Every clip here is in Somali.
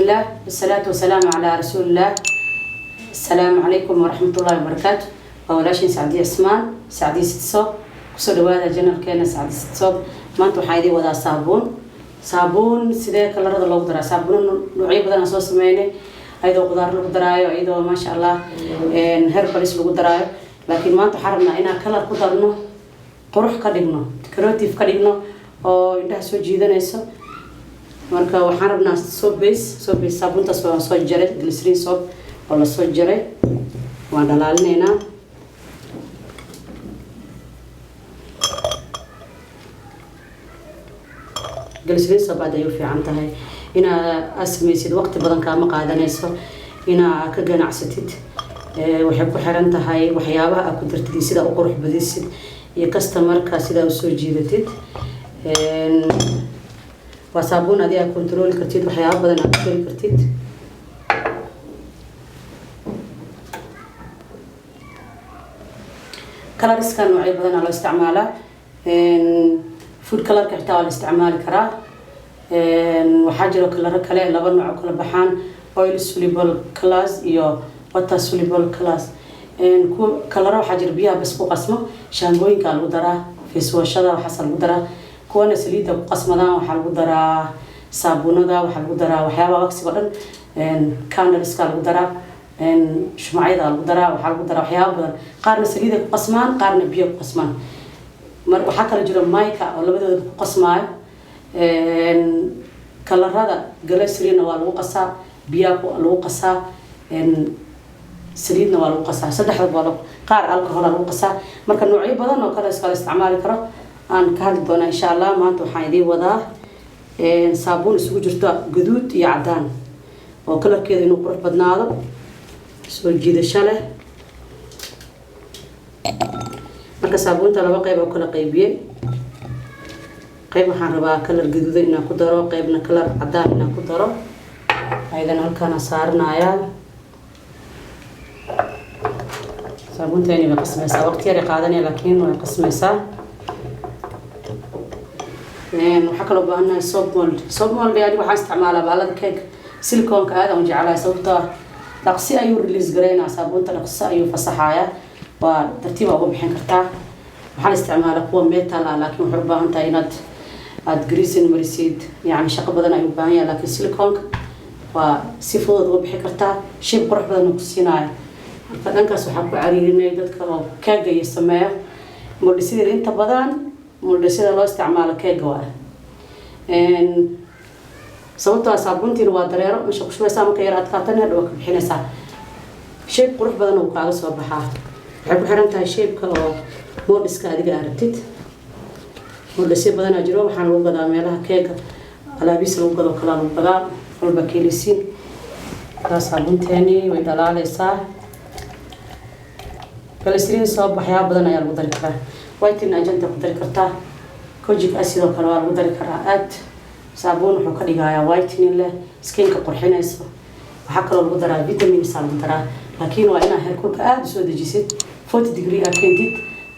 Alxamdulilah wasalaatu wasalaamu calaa rasuulillaah. Asalaamu calaykum waraxmatullaahi wabarakaatu. Waa walaashiin Sacdiye Cismaan, Sacdiye Sidsob. Kusoo dhawaada channelkeena Sacdiye Sidsob. Maanta waxaan idiin wadaa saabuun. Saabuun sidee kalarada loogu daraa? Saabuuno noocyo badan aan soo sameynay, ayadoo qudaar lagu daraayo, iyadoo, maasha Allah, herbals lagu daraayo, laakiin maanta waxaan rabnaa inaan kalar ku darno, qurux ka dhigno, decorative ka dhigno oo indhaha soo jiidanayso. Marka waxaan rabnaa soap base. Soap base saabuuntaas waan soo jaray, glycerin soap oo lasoo jaray waan dhalaalinaynaa. Glycerin soap aad ay u fiican tahay inaa aad samaysid, waqti badan kaama qaadanayso inaa ka ganacsatid. Waxay ku xiran tahay waxyaabaha aad ku dartid iyo sidaa u qurux badisid iyo customerka sidaa usoo jiidatid. Waa saabuun adi aad controli kartid, waxyaaba badan aad ku dari kartid. Colorskan noocyo badan aa loo isticmaalaa. Food colorka xitaa waa la isticmaali karaa. Waxaa jiro kalaro kale, laba nooc oo kala baxaan: oil soluble colors iyo water soluble colors. Kuwa kalaro waxaa jira biyaha bas ku qasmo, shaambooyinka lagu daraa, face washada waxaasa lagu daraa. Kuwana saliidda ku qasmadaan, waxaa lagu daraa saabuunada, waxaa lagu daraa waxyaabaha waxsiga o dhan, candleska lagu daraa, shumacyada lagu daraa, waxaa lagu daraa waxyaaba badan. Qaarna saliida ku qasmaan, qaarna biyo ku qasmaan. Mar waxaa kala jiro mica oo labadooda ku qasmaayo. Kalarada glycerina waa lagu qasaa, biyaa lagu qasaa, saliidna waa lagu qasaa, saddexda waa qaar alcohol lagu qasaa. Marka noocyo badan oo kale iskala isticmaali karo aan ka hadli doonaa, insha Allah. Maanta waxaan idiin wadaa saabuun isugu jirto gaduud iyo cadaan, oo kalarkeeda inuu qurux badnaado, soo jiidasho leh. Marka saabuunta laba qeyb oo kala qaybiyey: qayb waxaan rabaa kalar gaduudan inaan ku daro, qaybna kalar cadaan inaan ku daro. Ayadana halkaana saaranayaa. Saabuuntayni way qasmaysaa, waqti yaray qaadanaya, laakiin way qasmaysaa. Waxaa kaloo baahannahay soap mold. Soap mold ani waxaan isticmaalaa baalada keeg siliconka, aad aan u jeclahay, sababtoo ah dhaqsi ayuu release garaynaa saabuunta, dhaqsi ayuu fasaxayaa, waa tartiiba uga bixin kartaa. Waxaan isticmaalaa kuwa metal ah, laakiin waxay u baahan tahay inaad aada greasin marisid, yacni shaqo badan ayuu u baahan yahay. Laakiin siliconka waa si fudud uga bixi kartaa, shape qurux badan ku siinaayo. Marka dhankaas waxaa ku cariirinay dadka oo keega iyo sameeyo moldhisideeda. Inta badan moldhisida loo isticmaalo keega waa sababtoo ah saabuuntiina waa dareero, meesha ku shubaysaa, marka yar adkaatana hadha waa ka bixinaysaa, shape qurux badan uu kaaga soo baxaa. Waxay ku xiran tahay shapeka oo moldhiska adiga aragtid. Moldhisyo badanaa jiro, waxaana lagu gadaa meelaha keega alaabiis lagu gado kalaa lagu gadaa, walba keelisiin. Taa saabuunteeni way dhalaaleysaa. Glycerin soap waxyaaba badan ayaa lagu dari karaa. Whitening agent ku dari kartaa, kojic acid oo kale waa lagu dari karaa. Aad saabuun wuxuu ka dhigayaa whitening leh, skinka qurxinayso. Waxaa kaloo lagu daraa vitamins aa lagu daraa, laakiin waa inaa heerkulka aada usoo dejisid, 40 degree aa keentid,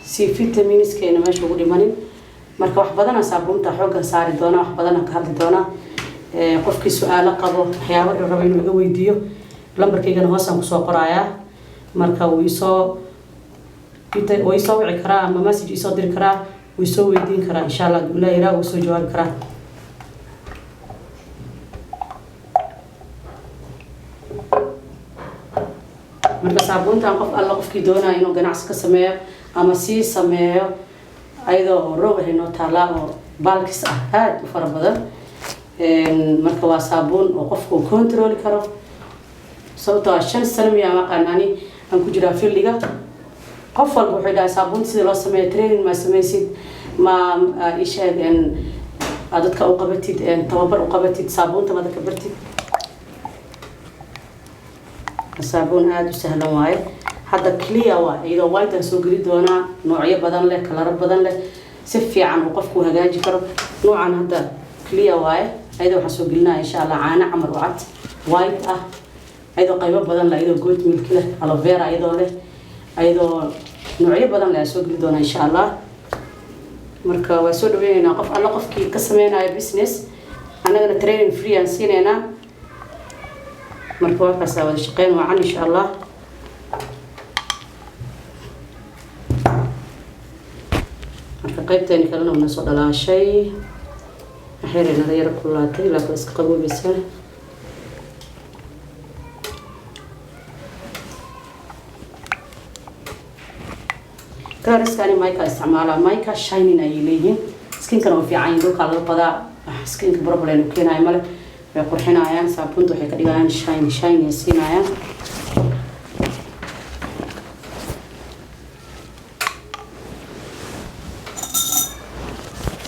si vitaminskayna meesha ugu dhimanin. Marka wax badana saabuunta xooggan saari doonaa, wax badana ka hadli doonaa. Qofkii su-aalo qabo, waxyaabo rabo inuu iga weydiiyo, lambarkaygana hoosaan kusoo qorayaa. Marka wuu isoo wici karaa ama message isoo diri karaa, wuu isoo weydiin karaa, insha Allah. Haduu Ilaah yiraa, wuu soo jawaabi karaa. Marka saabuuntan qof alla qofkii doonaya inuu ganacsi ka sameeyo ama sii sameeyo, ayadoo roog ahay noo taalaa oo baalkis ah aada u fara badan. Marka waa saabuun oo qofku uu controli karo, sababtoo ah 5 sano miyaa maqaan ani aan ku jiraa fieldiga. Qof walba wuxuu dhahay: "Saabuunta sida loo sameeyo training ma sameysid? Ma isheeg aad dadka u qabatid, tababar u qabatid, saabuunta ma dadka bartid?" Saabuun aada u sahlan waaye. Hadda clear waa, iyadoo white aan soo geli doonaa, noocyo badan leh, kalaro badan leh, si fiican uu qofku hagaaji karo. Noocan hadda clear waaye, ayadoo waxaan soo gelinaya, insha Allah, caano camar oo cad, white ah, ayadoo qaybo badan leh, ayadoo goat milk leh, aloe vera ayadoo leh, ayadoo noocyo badan leh aan soo geli doonaa, insha Allah. Marka waa soo dhaweyneynaa qof alla qofkii ka sameynayo business. Annagana training free aan siineynaa. Marka waa kaasaa, wada shaqeyn wacan insha Allah. Marka qaybteeni kalena wana soo dhalaashay, waxyar naga yaro kulaatay, laakiin iska qaboobaysaa. Colorskani mica isticmaalaa, mica shining ayay leeyihiin, skinkana waa fiican yihiin, dhulkaa laga badaa, skinka problem u keenayo male, way qurxinayaan saabuunta, waxay ka dhigayaan shine, shine ay siinayaan.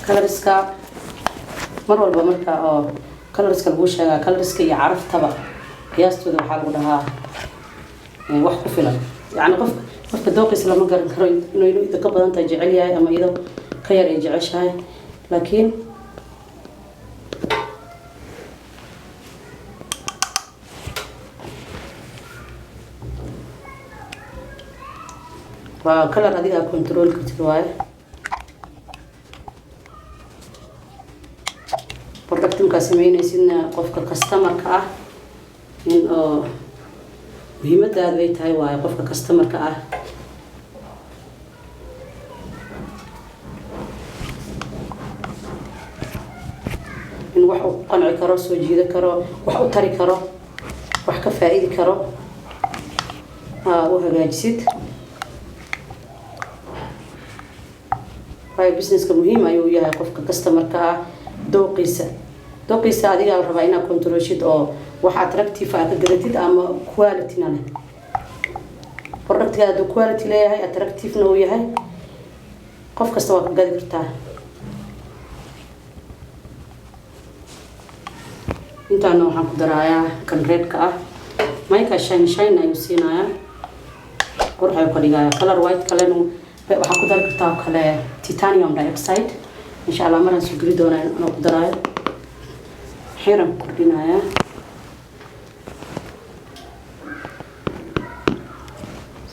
Colorska mar walba marka oo colorska lagu sheegaa, colorska iyo caraftaba qiyaastooda waxaa lagu dhahaa wax ku filan, yacni qofka dooqiisa lama garan karo, inuu ida ka badan tahay jecel yahay ama iyado ka yar ay jeceshahay, laakiin waa color adiga aa control kartid waaye. Product markaa sameynaysidna, qofka customerka ah in oo muhiimadaadu ay tahay waaye qofka customerka ah in wax uu ku qanci karo, soo jiidan karo, wax u tari karo, wax ka faa-iidi karo aa u hagaajisid, waayo businesska muhiim ayuu yahay qofka customerka ah dooqiisa. Dooqiisa adigaa la rabaa inaad controlshid oo wax attractive ah ka gadatid ama quality-na leh. Productga hadduu quality leeyahay, attractive-na uu yahay, qof kasta waa ka gadi kartaa. Intaana waxaan ku darayaa kan redka ah, mica shine, shine ayuu siinayaa, qurux ayuu ka dhigayaa. Color white kalena waxaa ku dari kartaa oo kale titanium dioxide. Insha Allah maraan soo geli doonaa inuu ku daraayo, xiran ku kordhinayaa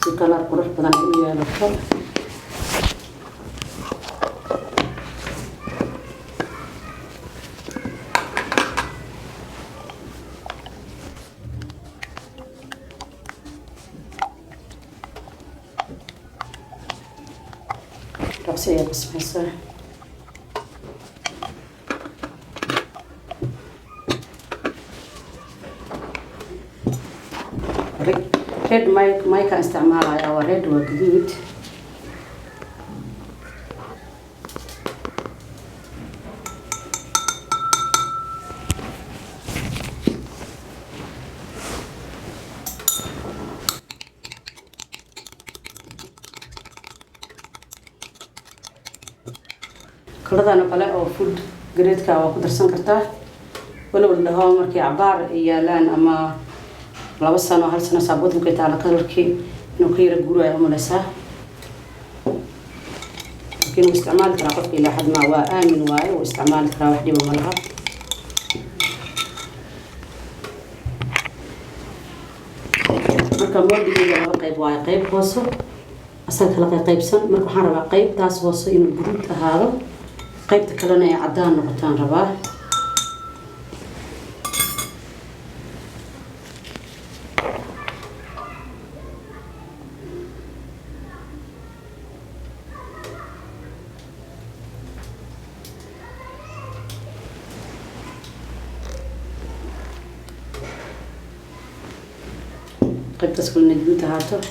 si color qurux badan ay u yeelato. Dhaqsi ayay qasmaysaa. Red mica isticmaalaya, waa red, waa gaduud. Kaladan oo kale oo food gradeka waa ku darsan kartaa, walow la dhaho markay cabaar ay yaalaan ama 2 sano, 1 sano saabuunta markay taalo, colorkii inuu ka yara guuraayo umaleysaa, laakiin wuu isticmaali karaa qofka ilaa xad maa, waa aamin waaye, wuu isticmaali karaa, wax dhiba ma laha. Marka moldigeyga laba qayb waaye, qayb hoose asaga kala qaybsan. Marka waxaan rabaa qaybtaas hoose inuu guduud ahaado, qaybta kalena ay caddaan noqotaan rabaa. Qaybtaas kalena guduud ahaato.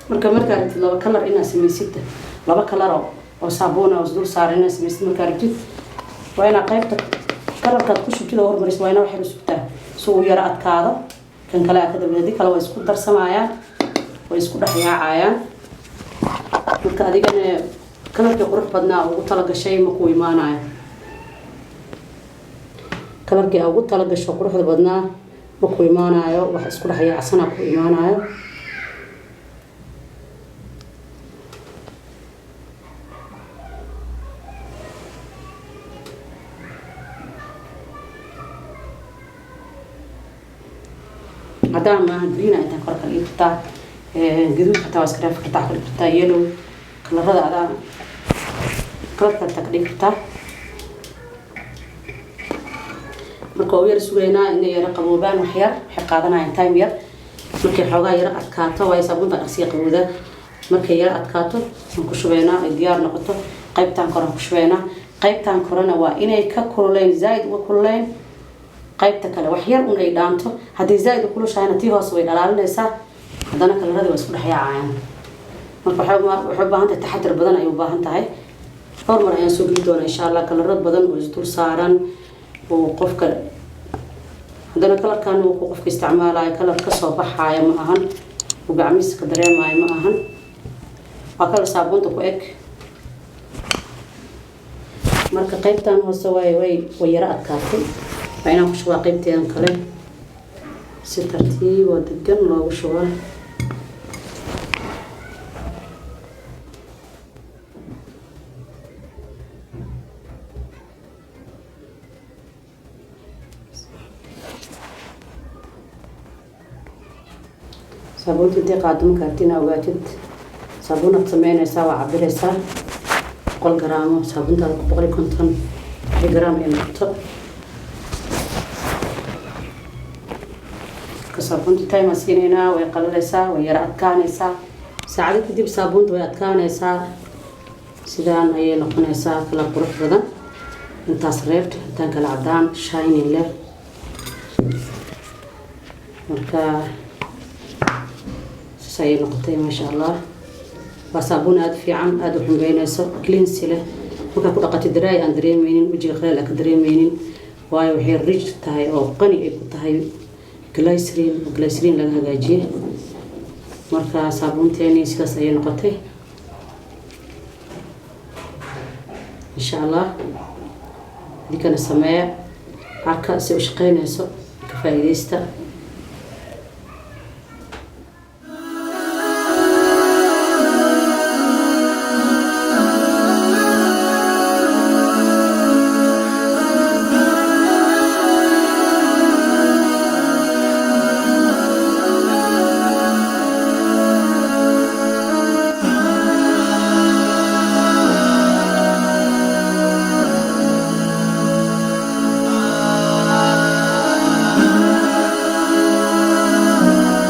Marka markaa rabtid laba color inaad samaysid, laba color oo saabuuna oo isdul saaran inaad samaysid, markaa rabtid waa inaad qaybta colorkaad ku shubtid oo hormarisid, waa inaa waxyar sugtaa si uu yaro adkaado, kan kale aa ka dambe. Haddii kale waa isku darsamayaan, way isku dhex yaacayaan. Marka adigana colorkii qurux badnaa ugu talagashay ma ku imaanayo, colorkii aa ugu talagasho quruxda badnaa ma ku imaanayo, wax isku dhex yaacsanaa ku imaanayo. Cadaan maaha, green intaan kor ka dhigi kartaa, gaduud xataa waa iska dhaafi kartaa, ka dhigi kartaa yellow, colorada adaa colorka taa ka dhigi kartaa. Marka waa u yar sugaynaa inay yara qaboobaan wax yar. Waxay qaadanayaan time yar. Markay xoogaa yara adkaato, waayo saabuunta dhaqsiga qabowda, markay yara adkaato aan ku shubeynaa, ay diyaar noqoto, qaybtaan kore aan ku shubeynaa. Qaybtaan korena waa inay ka kululeyn, zaaid uga kululeyn qaybta kale, wax yar un ay dhaanto. Haddii zaaid u kulushahayna, tii hoose way dhalaalinaysaa, haddana coloradii waa isku dhex yaacayaan. Marka waxay u baahan tahay taxadir badan ayay u baahan tahay. Dhowr mar ayaan soo geli doonaa, insha Allah, coloro badan oo isdul saaran oo qofka haddana colorkan uu qofka isticmaalayo color kasoo baxaayo ma ahan, uu gacmihiisa ka dareemayo ma ahan, waa color saabuunta ku eg. Marka qaybtan hoose way yaro adkaatay, waa inaan ku shubaa qaybteedan kale, si tartiib oo degan loogu shubaa. Saabuunta intay qaado marka rabtid inaa ogaatid, saabuunaad sameynaysaa, waa cabiraysaa 100 garaamo saabuuntaada, 150 wixii garaam ay noqoto. Marka saabuunta time aan siinaynaa, way qalalaysaa, way yara adkaanaysaa. Saacado kadib saabuunta way adkaanaysaa, sidaan ayay noqonaysaa, kala qurux badan, intaas red, intaan kala cadaan shining leh. Marka saas ayay noqotay, maasha Allah. Waa saabuun aada fiican, aada u xumbeynayso, cleanse leh. Markaa ku dhaqatid, dry aan dareemeynin, wejiga qaleel aan ka dareemeynin, waayo waxay rich tahay oo qani ay ku tahay glycerin, oo glycerin laga hagaajiyey. Marka saabuunteeni sidaas ayay noqotay. Insha Allah idinkana sameeya, arka si u shaqeynayso, ka faa'iidaysta.